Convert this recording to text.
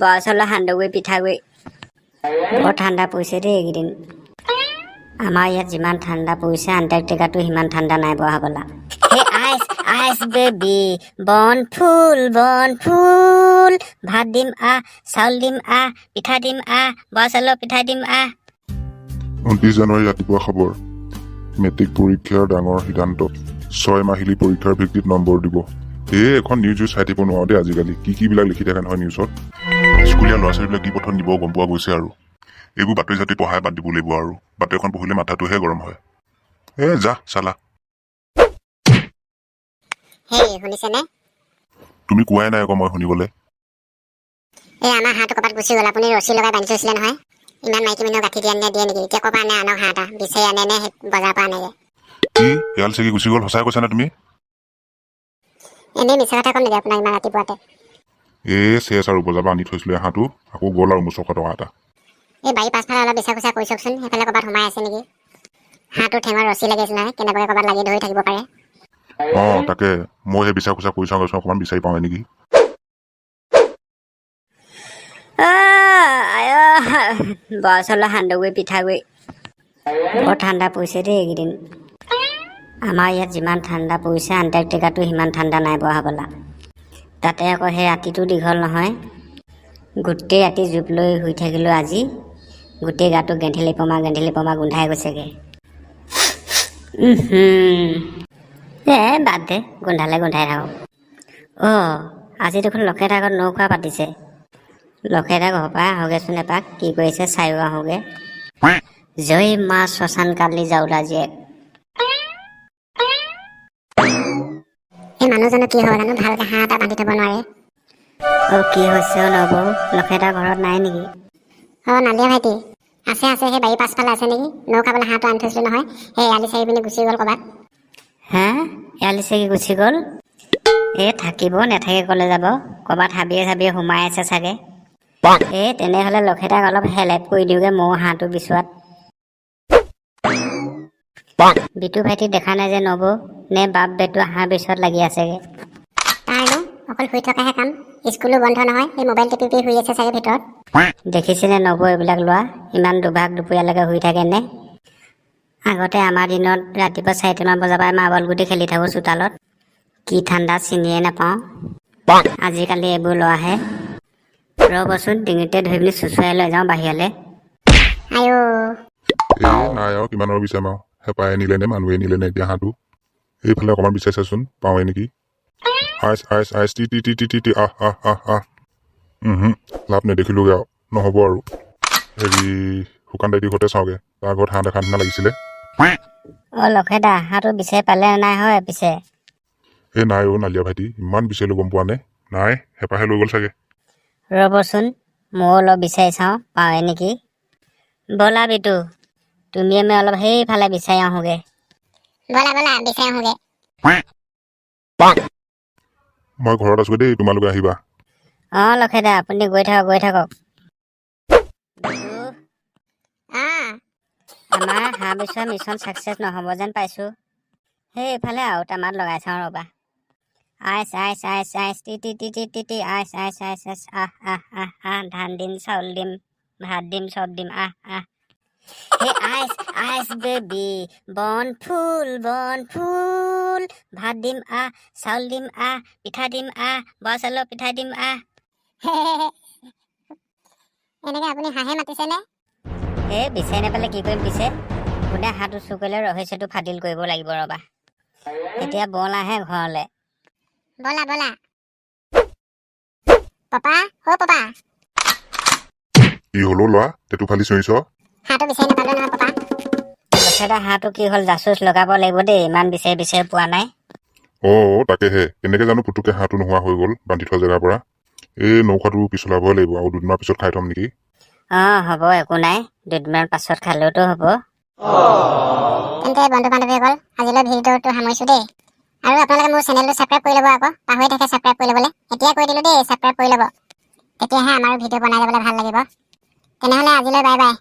বৰা চাউলৰ সান্দহগুড়ি, পিঠাগুড়ি। বৰ ঠাণ্ডা পৰিছে দেই এইকেইদিন। আমাৰ ইয়াত যিমান ঠাণ্ডা পৰিছে, আণ্টাৰ্কটিকাতো সিমান ঠাণ্ডা নাই পৰা হ'বলা। হে আইচ আইচ বেবী, বন ফুল বন ফুল, ভাত দিম আহ, চাউল দিম আহ, পিঠা দিম আহ, বৰা চাউলৰ পিঠা দিম আহ। 29 জানুৱাৰী ৰাতিপুৱা খবৰ। মেট্ৰিক পৰীক্ষাৰ ডাঙৰ সিদ্ধান্ত, 6 মাহিলী পৰীক্ষাৰ ভিত্তিত নম্বৰ দিব। এই এখন নিউজ চাই থাকিব নোৱাৰো দেই। আজিকালি কি কিবিলাক লিখি থাকে নহয় নিউজত। স্কুলীয়া ল'ৰা ছোৱালীবিলাক কি পথত নিব গম পোৱা গৈছে আৰু। এইবোৰ বাতৰি জাতি পঢ়াই বাদ দিব লাগিব আৰু। বাতৰিখন পঢ়িলে মাথাটোহে গৰম হয়। এ যা চালা। হেই, শুনিছেনে? তুমি কোৱাই নাই আকৌ মই শুনিবলৈ। এই আমাৰ হাঁহটো ক'ৰবাত গুচি গ'ল। আপুনি ৰছী লগাই বান্ধি থৈছিলে নহয়। ইমান মাইকী মানুহক গাঁঠি দিয়ে নে দিয়ে নেকি? এতিয়া ক'ৰ পৰা আনে আনক হাঁহ এটা? বিচাৰি আনে নে সেই বজাৰৰ পৰা আনেগৈ? কি, এৰাল ছিগি গুচি গ'ল? সঁচাই কৈছানে তুমি? এনেই মিছা কথা ক'ম নেকি আপোনাক ইমান ৰাতিপুৱাতে? এ চেচ আৰু, বজাৰৰ পৰা আনি থৈছিলোঁ হাঁহটো, আকৌ গ'ল আৰু মোৰ 600 টকা এটা। এই বাৰী পাছফালে অলপ বিচাৰ খোচা কৰি চাওকচোন, সেইফালে ক'ৰবাত সোমাই আছে নেকি। হাঁহটো ঠেঙত ৰছী লাগি আছে নহয়, কেনেবাকৈ ক'ৰবাত লাগি ধৰি থাকিব পাৰে। অঁ, তাকে মই সেই বিচাৰ খোচা কৰি চাওঁগৈচোন, অকণমান বিচাৰি পাওঁৱে নেকি। বৰা চাউলৰ সান্দহগুড়ি, পিঠাগুড়ি। বৰ ঠাণ্ডা পৰিছে দেই এইকেইদিন। আমাৰ ইয়াত যিমান ঠাণ্ডা পৰিছে, আণ্টাৰ্কটিকাতো সিমান ঠাণ্ডা নাই পৰা হ'বলা। তাতে আকৌ সেই ৰাতিটো দীঘল নহয়। গোটেই ৰাতি জোপ লৈ শুই থাকিলোঁ আজি। গোটেই গাটো গেন্ধেলি পমা গেন্ধেলি পমা গোন্ধাই গৈছেগৈ। এ বাদ দে, গোন্ধালে গোন্ধাই থাকক। অঁ, আজি দেখোন লখেদাৰ ঘৰত ন খোৱা পাতিছে। লখেদা ঘৰৰ পৰা আহোঁগৈচোন এপাক, কি কৰিছে চায়ো আহোঁগৈ। জয় মা শ্মশান কালি জাউলা জীয়েক। এই মানুহজনৰ কি হ'ব জানো, ভালকৈ হাঁহ এটা বান্ধি থ'ব নোৱাৰে। অ', কি হৈছে অ' নবৌ? লখেদা ঘৰত নাই নেকি? অঁ নালিয়া ভাইটি, আছে আছে, সেই বাৰীৰ পাছফালে আছে নেকি। নৌ খাবলৈ হাঁহটো আনি থৈছিলোঁ নহয়, সেই এৰালি চাৰি পিনি গুচি গ'ল ক'ৰবাত। হে, এৰালি ছিগি গুচি গ'ল? এই থাকিব নাথাকে, ক'লে যাব? ক'ৰবাত হাবিয়ে চাবিয়ে সোমাই আছে চাগে। এই তেনেহ'লে লখেদাক অলপ হেল্প কৰি দিওঁগৈ ময়ো হাঁহটো বিচৰাত। বিটু ভাইটি দেখা নাই যে নবৌ? নে বাপ বেটু হাঁহ বিচৰাত লাগি আছেগৈ? তাৰনো অকল শুই থকাহে কাম। স্কুলো বন্ধ নহয়, এই মোবাইল টিপি টিপি শুই আছে চাগে ভিতৰত। দেখিছেনে নবৌ, এইবিলাক লোৱা ইমান দুভাগ দুপৰীয়ালৈকে শুই থাকেনে? আগতে আমাৰ দিনত ৰাতিপুৱা 4টামান বজাৰ পৰাই মাৰ্বল গুটি খেলি থাকোঁ চোতালত, কি ঠাণ্ডা চিনিয়ে নাপাওঁ। আজিকালি এইবোৰ ল'ৰাহে। ৰ'বচোন, ডিঙিতে ধৰি পিনি চুচুৱাই লৈ যাওঁ বাহিৰলৈ। আইঅ। এই নাই আৰু, কিমান আৰু বিচাৰিম আৰু। হেঁপাহে নিলে নে মানুহে নিলে নে এতিয়া হাঁহটো? এইফালে অকণমান বিচাৰি চাচোন, পাওঁৱে নেকি। Ice ice ice T T T T T T, আহ আহ আহ আহ। লাভ নেদেখিলোগৈ আৰু, নহ'ব আৰু। হেৰি, শুকান দাইটিৰ ঘৰতে চাওঁগৈ, তাৰ ঘৰত হাঁহ দেখা নিচিনা লাগিছিলে। অ' লখেদা, হাঁহটো বিচাৰি পালে নাই হয় পিছে? এই নাই অ' নালিয়া ভাইটি, ইমান বিচাৰিলোঁ, গম পোৱা নে নাই? হেঁপাহে লৈ গ'ল চাগে। ৰ'বচোন, ময়ো অলপ বিচাৰি চাওঁ, পাওঁৱে নেকি। ব'লা বিটু, তুমি আমি অলপ সেইফালে বিচাৰি আহোঁগৈ। ব'লা ব'লা, বিচাৰি আহোঁগৈ। মই ঘৰত আছোগৈ দেই, তোমালোকে আহিবা। অঁ লখেদা, আপুনি গৈ থাকক, গৈ থাকক। বিটু। অঁ। আমাৰ হাঁহ বিচৰা মিছন ছাকচেছ নহ'ব যেন পাইছোঁ। সেই এইফালে আৰু তামাত লগাই চাওঁ ৰ'বা। Ice ice ice ice T T T T T T, ice ice ice ice, আহ আহ আহ আহ, ধান দিম, চাউল দিম, ভাত দিম, চব দিম, আহ আহ। হে আইচ আইচ বেবী, বন ফুল বন ফুল, ভাত দিম আহ, চাউল দিম আহ, পিঠা দিম আহ, বৰা চাউলৰ পিঠা দিম আহ। এনেকৈ আপুনি হাঁহে মাতিছেনে? এই বিচাৰি নাপালে কি কৰিম পিছে? কোনে হাঁহটো চুৰ কৰিলে ৰহস্যটো ফাদিল কৰিব লাগিব ৰ'বা। এতিয়া বল আহে ঘৰলৈ। ব'লা ব'লা। পাপা, অ' পাপা। কি হ'লো ল'ৰা, টেটু ফালি চিঞৰিছ? হাঁহটো বিচাৰি নাপালোঁ নহয় পাপা। লখেদা, হাঁহটো কি হ'ল? জাচুচ লগাব লাগিব দেই, ইমান বিচাৰি বিচাৰি পোৱা নাই। অঁ, তাকেহে, কেনেকৈ জানো পুতুককৈ হাঁহটো নোহোৱা হৈ গ'ল বান্ধি থোৱা জেগাৰ পৰা। এই নৌকাটো পিছলাবই লাগিব আৰু, দুদিনৰ পিছত খাই থ'ম নেকি? অঁ হ'ব, একো নাই, দুদিনমান পাছত খালেওতো হ'ব। তেন্তে বন্ধু বান্ধৱীসকল, আজিলৈ ভিডিঅ'টো সামৰিছোঁ দেই। আৰু আপোনালোকে মোৰ চেনেলটো ছাবস্ক্ৰাইব কৰি ল'ব আকৌ, পাহৰি থাকে ছাবস্ক্ৰাইব কৰি ল'বলৈ। এতিয়া কৰি দিলোঁ দেই, ছাবস্ক্ৰাইব কৰি ল'ব, তেতিয়াহে আমাৰো ভিডিঅ' বনাই যাবলৈ ভাল লাগিব। তেনেহ'লে আজিলৈ বাই বাই।